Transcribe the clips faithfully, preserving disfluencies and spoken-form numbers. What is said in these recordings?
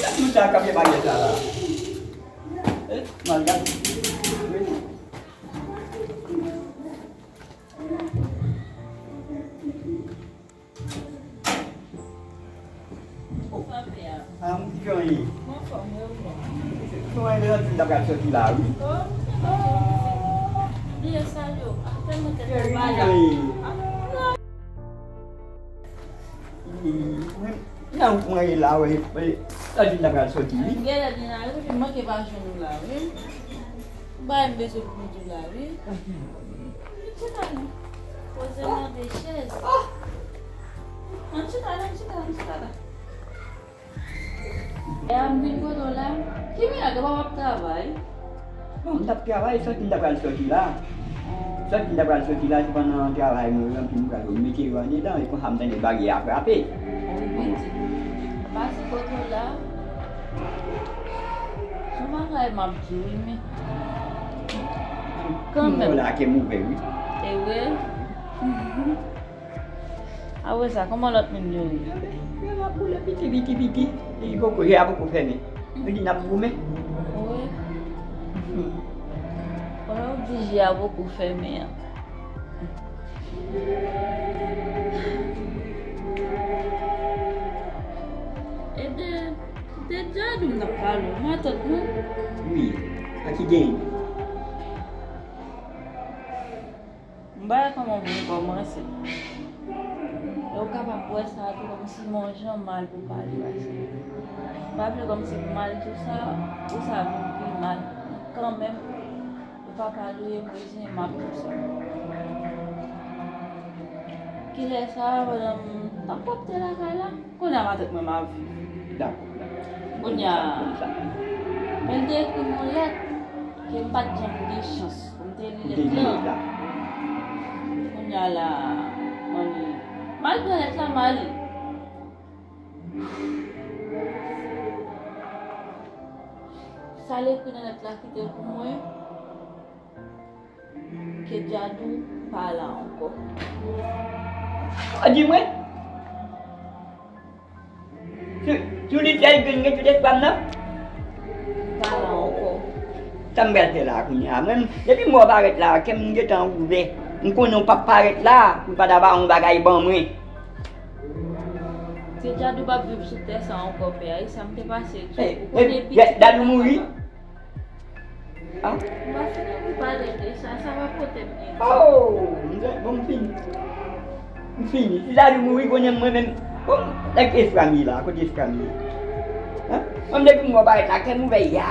Gad moun sa k ap fè bagay sa la. Eh, mal gad. Ah, m di jan ye. Mwen fò mwen, mwen. Mwen gen yon ti ta pral soti la, wi. Oh, oh. Bliye sa yo. Ah, tèlman tèt mwen malad. Jan ye. Ah, non. Nan wout mwen ye la, wè, wè, Nadine ta pral soti, wi. Gen Nadine la, wi, manke pa jwenn ou la, wi. Bay m bezwen pou m di w la, wi. Chita non. Poze mande chèz. Ann chita la, ann chita la, ann chita la. E a m vin kote w la. Ki mirak, w pa p ap travay? Bon, m t ap travay, sòti m ta pral sòti la. Sòti m ta pral sòti la, se pandan travay mwen yo, anpi m pral mete yo andedan, e konsa m tande baryè a frape. Wi, pitit. Pase kote w la. Son bagay m ap di w, wi, men kanmenm. Yo la ke m ouvè, wi. E vre? Apre sa, kòman lòt moun yo ye? Yo la boule piti, piti, piti. E poko, je a poko fèmen. Yo di n ap goumen. Wi. Konnen w di je a poko fèmen an. E de, de Djadou m t ap pale w, matant mwen. Wi, sa ki genyen? M pa wè kòman pou m kòmanse. E w kapab wè sa tou kòmsi m yon jan mal pou pale, paske m pa vle kòmsi pou m al di w sa, pou sa vin pi mal. Kanmenm, e papa l ou ye, m reziyen m ak tou sa. Kilè sa, pandan m t ap pwòpte lakay la, kounye a matant mwen m ap viv. Dakò, dakò. Kounye a, men l te ekri m yon lèt ke m pa t janm gen chans pou m te li lèt la. Kounye a la, mwen li. M al pran lèt la, m ale. Sa l ekri nan lèt la kite l pou mwen. Ke Djadou pa la ankò. Ou di mwen? Sou, sou li sèl grenn gen tout espwa m nan? Pa la ankò. Sa m pral fè la kounye a? Mwen, depi m wè w parèt la, kè m gentan ouvè. M konnen w p ap parèt la, pou w pa ta ba yon bagay ban mwen. Ke Djadou p ap viv sou tè sa ankò, pè a, e sa m te pase tou. Ou konnen pitit Djadou mouri? Ah. M pa fini pou pale de sa, sa pa pote m anyen. Oh, m fini. M fini. Si Djadou mouri, konnen mwen menm. Bon, nèg espwa m ye la, kote espwa m ye? Hein? Mwen depi m wè w parèt la, kè m ouvè ya.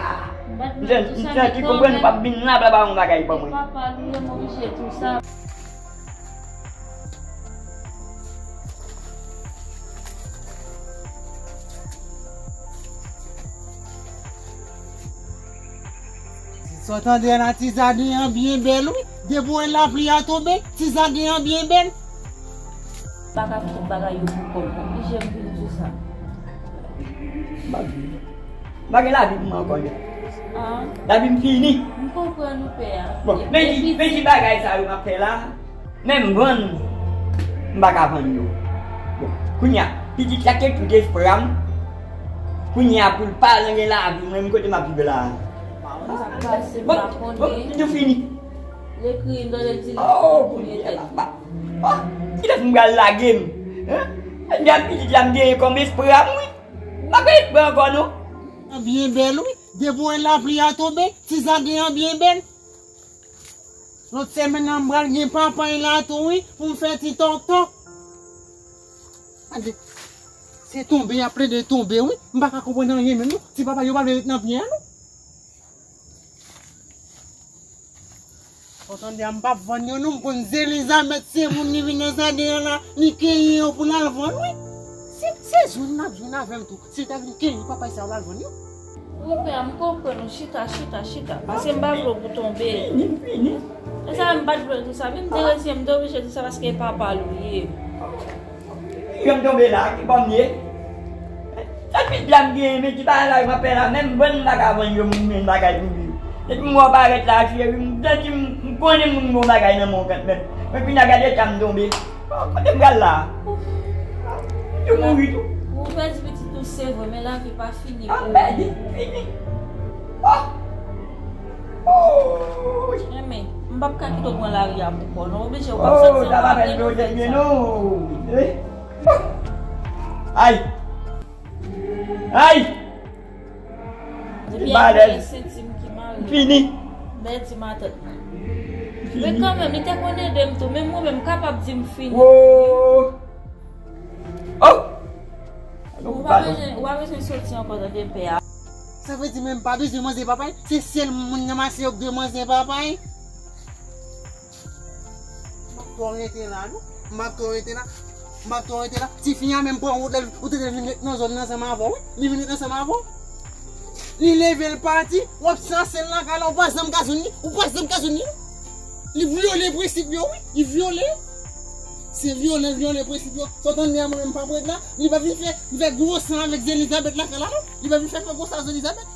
M santi konprann ou p ap vin la, pa ba yon bagay ban mwen. Papa l ou ye, m oblije di w sa. Sa w tande a la, ti zaden an byen bèl, wi. Depi w wè lapli a tonbe, ti zaden an byen bèl. M pa ka kite bagay yo pou kò m, oblije m vin di w sa. M pa vin. M pa gen lavi pou mwen ankò, non. Ah. Lavi m fini. M konprann ou, pè a. Bon, men ki, men ki bagay sa yo m ap fè la? Men m vann, m pa ka vann yo. Bon, kounye a, pitit la te tout espwa m. Kounye a, pou l pa gen lavi, mwen menm kote m ap viv la. Bon, bon, m tou fini. L ekri nan lèt li. Oh, kounye a, papa. Oh, kilès m pral lage m? Hein? Kounye a, pitit la m genyen kòm espwa m, wi. M pa gen espwa ankò, non. Byen bèl, wi. Depi w wè lapli a tonbe, ti zaden an byen bèl. Lòt semèn nan, m pral gen panpay la tou, wi, pou m fè ti tòktòk. Gade, se tonbe y ap plede tonbe, wi. M pa ka konprann anyen menm, non. Ti papa yo pa vle ret nan byen an, non. Ou tande a, m p ap vann yo, non. M konn Zelizabèt se moun li vin nan zaden an la, li kenyen yo pou l al vann, wi. Se, se jwenn l ap jwenn avè m tou. Si l ta vin kenyen papay sa yo, l al vann yo. Wi, pè a, m konprann ou. Chita, chita, chita. Paske m pa vle w pou tonbe. Fini, fini. E sa, m pa t vle w di sa. Men m te reziyen m, m te oblije di sa paske e papa l ou ye. Jan m tonbe la, ki bò m ye? Sa pit la m genyen, men ki bagay m ap fè la, menm vann m pa ka vann yo, m gen bagay pou viv. Depi m wè w parèt la, cheri, m santi m, m konnen m gon bagay nan men w kanmenm. Mwen vin a gade eta m tonbe. Oh, kote m pral la? Yo mouri tou. Ou pèdi pitit ou, se vre, men lavi pa fini pou ou. Ah, pèdi, fini. Oh! Oh! Renmen, m p ap ka kite w pran lari a pou kò w, non, oblije, ou p ap sòti ankò, apre nou fè sa. Oh, sa pa fè l byen, non. Eh? Ay! Ay! Depi a konnen senti m ki mare. Fini. Bèl ti matant. Men kanmenm, li te konn ede m tou. Menm mwen menm, m kapab di m fini. Wo! Oh! Ou pa bezwen, ou pa bezwen soti ankò tande pè a. Sa vle di menm pa bezwen manzè papay? Se sèl moun nan mache yo k dwe manzè papay? M ap twò rete la, non. M ap twò rete la. M ap twò rete la. Tifi a menm pran wout la, ou te vin ret nan zòn nan ansanm avè w, wi. Li vin ret ansanm avè w. Li leve l pati, w ap chase l lakay la, ou pa janm ka jwenn li, ou pa janm ka jwenn li, non. Li vyole prensip yo, wi. Li vyole. Se vyole, vyole prensip yo. Sa w tande a mwen menm m p ap ret la. Li pa vin fè, fè gwo san avèk Zelizabèt lakay la, non. Li pa vin fè, fè gwo san avèk Zelizabèt.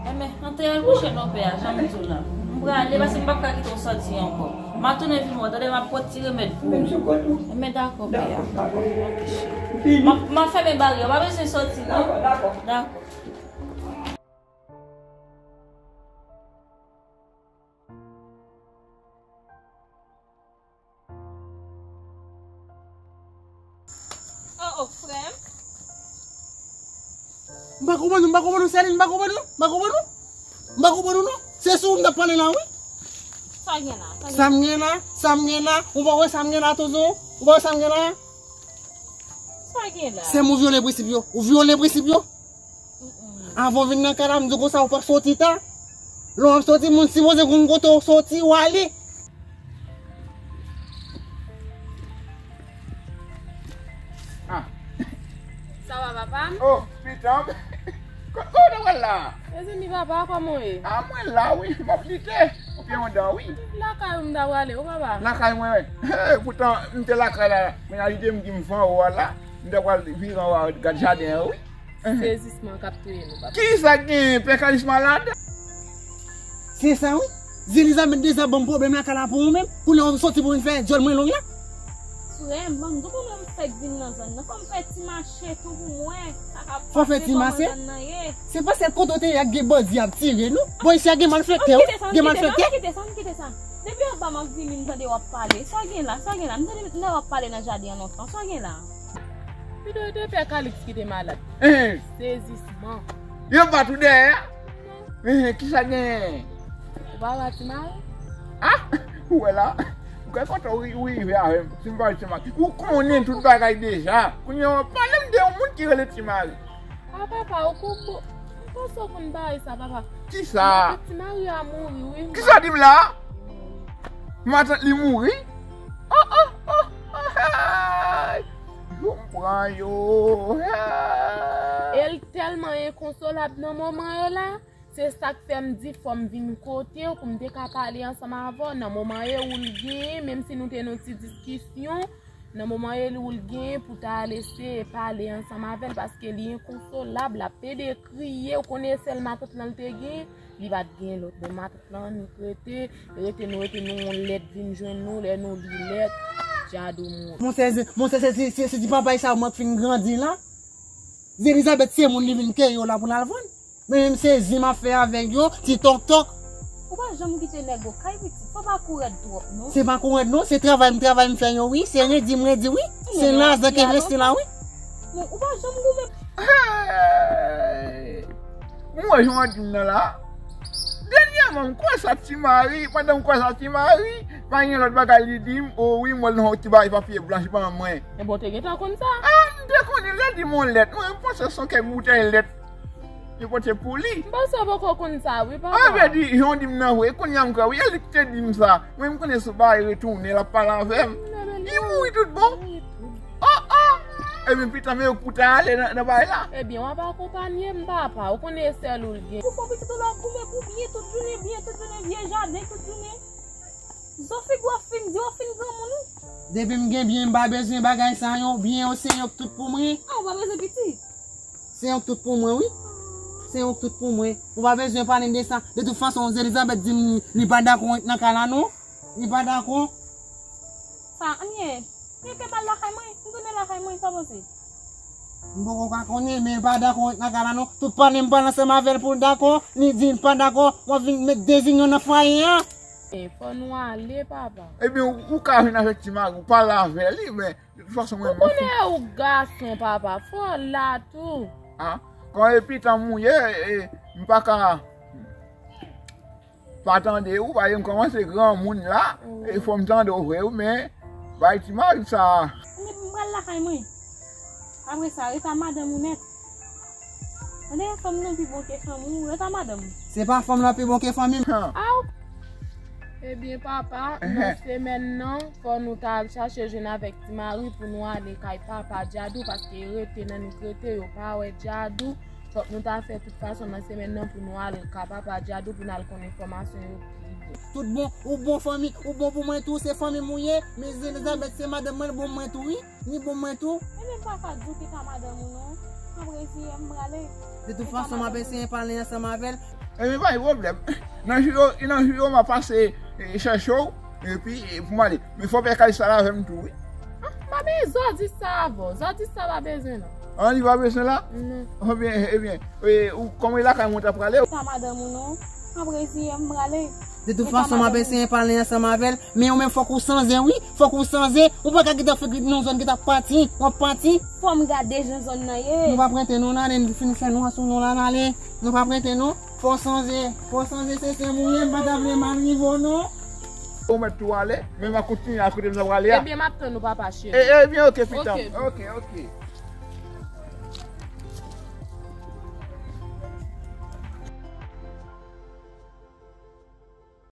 Enben, antre al kouche non pè a, jan m di w la. M prale, paske m p ap ka kite w sòti ankò. M a tounen vin wè w, tande, m ap pot ti remèd pou ou. Enben, dakò, pè a. Dakò, dakò. Ok, cheri. M ap, m ap fèmen baryè, w pa bezwen sòti, non. Dakò, dakò. Dakò. Oh, oh, frè m. M pa konprann ou, m pa konprann ou, Sèlin, m pa konprann ou, m pa konprann ou. M pa konprann ou, non. Se sou ou m t ap pale la, wi. Sa gen la, sa gen la. Sa m gen la, sa m gen la. Ou pa wè sa m gen la, toujou? Ou pa wè sa m gen la? Sa gen la. Sè m, ou vyole prensip yo. Ou vyole prensip yo. Avan w vin nan kay la, m di w konsa ou p ap soti ta. Lè w ap soti, moun sipoze konn kote w soti, w ale. Ah. Sa va, papa m? Oh, pitan. Ko-, kote w pral la? Mezanmi, papa, kòman w ye? Ah, mwen la, wi. M ap lite. Ou pye yon dan, wi. Lakay ou m ta prale, wi, papa. Lakay mwen, wi. Poutan, m te lakay la. Men a lide m di m fè anwo a la. M ta pral vire anwo a gad jaden an, wi. Sezisman k ap touye nou, papa. Kisa k genyen? Pè Kalis malad? Se sa, wi. Zelizabèt deja ban m pwoblèm lakay la pou ou menm. Kounye a w soti pou vin fè djòl mwen long la. Frè m, ban m di w kounye a m fèk vin nan zòn nan. Fò m fè ti mache tou pou mwen. Sa k ap pase, kòman zòn nan ye. Se paske kote w te ye a gen bandi ap tire nou. Bon, isi a gen malfektè, wi. Gen malfektè. Kite sa, kite sa, kite sa. Depi anba m ap vini, m tande w ap pale. Sa w gen la, sa w gen la. M tande w ap pale nan jaden an lontan. Sa w gen la? Pido de pè Kalix ki te malad. Sezisman. Yo bat ou dèyè? Kisa genyen? Ou pa wè Ti Mari? Ah, ou wè la? Ou kwè kontan ou ri-, ou rive avè m. Si m pa wè Ti Mari. Ou konnen tout bagay deja. Kounye a, pale m de yon moun ki rele Ti Mari. Ah, papa, ou konprann. M panse ou konn bagay sa, papa. Kisa? Matant Ti Mari a mouri, wi. Kisa w di m la? Matant li mouri? Oh, oh, oh, oh, hey! Yo m pran yo, hey! E l tèlman enkonsolab nan moman yo la, se sa k fè m di fò m vin kote w pou m te ka pale ansanm avè w nan moman yo ou l genyen, menm si nou te nan ti diskisyon, nan moman yo ou l genyen pou ta al eseye pale ansanm avè l, paske li enkonsolab, l ap pede kriye, ou konnen sèl matant lan l te genyen, li pa t gen lòt. Bon, matant lan annik rete, rete nou, rete nou, yon lèt vin jwenn nou, lè nou li lèt, djadou moun. Monchè, monchè, se, se, se, se ti papay sa yo mwen fin grandi la. Zelizabèt se moun li vin keye yo la pou n al vann. Men menm sezi m ap fè avèk yo, ti tòk tòk. Ou pa janm kite nèg okay, pitit. Fò pa kou rèd twòp, non. Se pa kou rèd, non. Se travay m travay m fè yo, wi. Se redi m redi, wi. Se lajan k envesti la, wi. Bon, ou pa janm goumen. Hey! Ou wè jan w ap di m nan la? Dènyèman, m kwè sa Ti Mari, pandan m kwè sa Ti Mari, pa gen lòt bagay li di m, o wi, m wè l nan yon ti bagay papye blanch ban mwen. Enben, w te gentan konn sa? Ah, m te konnen, l te di m yon lèt. Mwen, m panse se yon kèk boutèy lèt. Li pote pou li. M panse w poko konn sa, wi, papa. Ah, vle di, jan w di m nan vre, kounye a m kwè, wi, e li ki te di m sa. Mwen, m konnen sou bagay retounen, l ap pale avè m. Li mouri tout bon. Oh, oh! Ebyen, pitan, men yo k pou ta ale nan, nan bagay la. Ebyen, w ap akonpanye m, papa. Ou konnen e sèl ou l gen. Pou fò pitit ou la, w ap goumen pou byen tout jounen, byen tout jounen, vye jaden tout jounen. Zo figi w ap fin di, w ap fin granmoun, wi. Depi m gen byen, m pa bezwen bagay sa yo. Byen yo, se yo k tout pou mwen. Ah, ou pa bezwen pitit? Se yo k tout pou mwen, wi. Se yo k tout pou mwen. Ou pa bezwen pale m de sa. De tout fason, Zelizabèt di m li pa dakò ret nan kay la, non. Li pa dakò. Sa, anyen. Li te pral lakay mwen. M tounen lakay mwen, sa panse? M poko ka konnen, men li pa dakò ret nan kay la non. Tout panne m pral ansanm avè l pou l dakò. Li di l pa dakò. W ap vin met dezinyon nan fwaye a. E, fò nou ale, papa. Ebyen, ou, ou ka vin avèk ti mari, ou pale avè li, men de tout fason, mwen, mwen fou. Ou konnen ou gason, papa. Fò w la tou. Ah, kan epi tan mouye, e, m pa ka pa tande ou, paske m kòmanse granmoun la, e fò m tande w vre, wi, men bay ti mari sa. Anben, m pral lakay mwen. Apre sa, ret a madanm ou nèt. Tande, fanm nan pi bon ke fanm ou, ret a madanm ou. Se pa fanm nan pi bon ke fanmi m. Aw! Ebyen, papa, nan semèn nan, fò nou ta al chache jwenn avèk ti mari pou nou ale kay papa Djadou, paske rete nan nou rete, yo pa wè Djadou. Fòk nou ta fè tout fason nan semèn nan pou nou al ka papa Djadou pou n al konn enfòmasyon yo pi byen. Tout bon, ou bon fanmi, ou bon pou mwen tou, se fanmi m ou ye. Men Elizabeth se madanm mwen, l bon mwen tou, wi. Li bon mwen tou. Ebyen, papa, di w kite madanm ou non. M ap reziye m, m prale. De tout fason, m ap eseye pale ansanm avè l. Ebyen, pa gen pwoblèm. Nan jou yo, nan jou yo, m ap pase, e, chèche w, epi, e, pou m ale. Men fò w fè kay sa la avè m tou, wi. Ah, m pa bezwen zòdi sa avè w. Zòdi sa pa bezwen non. An, li pa bezwen la? Non. Ebyen, ebyen, e, ou, kòman e lakay mwen t ap prale? Sa madanm ou non. M ap reziye m, m prale. De tout fason, m ap eseye pale ansanm avè l. Men ou menm fòk ou sanze, wi. Fòk ou sanze. Ou pa ka gentan fè grid nan zòn ki t ap pati. W ap pati. Fò m gade jan zòn nan ye. Nou pa prete non, n ale, n fin fè nwa sou nou la, n ale. Nou pa prete non. Fò w sanze. Fò w sanze, se sè m ou ye, m pa ta vle mal rive w non. Ou mèt tou ale, men m ap kontinye a kote m ta prale a. Ebyen, m ap tann ou, papa cheri. E, ebyen, oke, pitan. Oke. Oke, oke.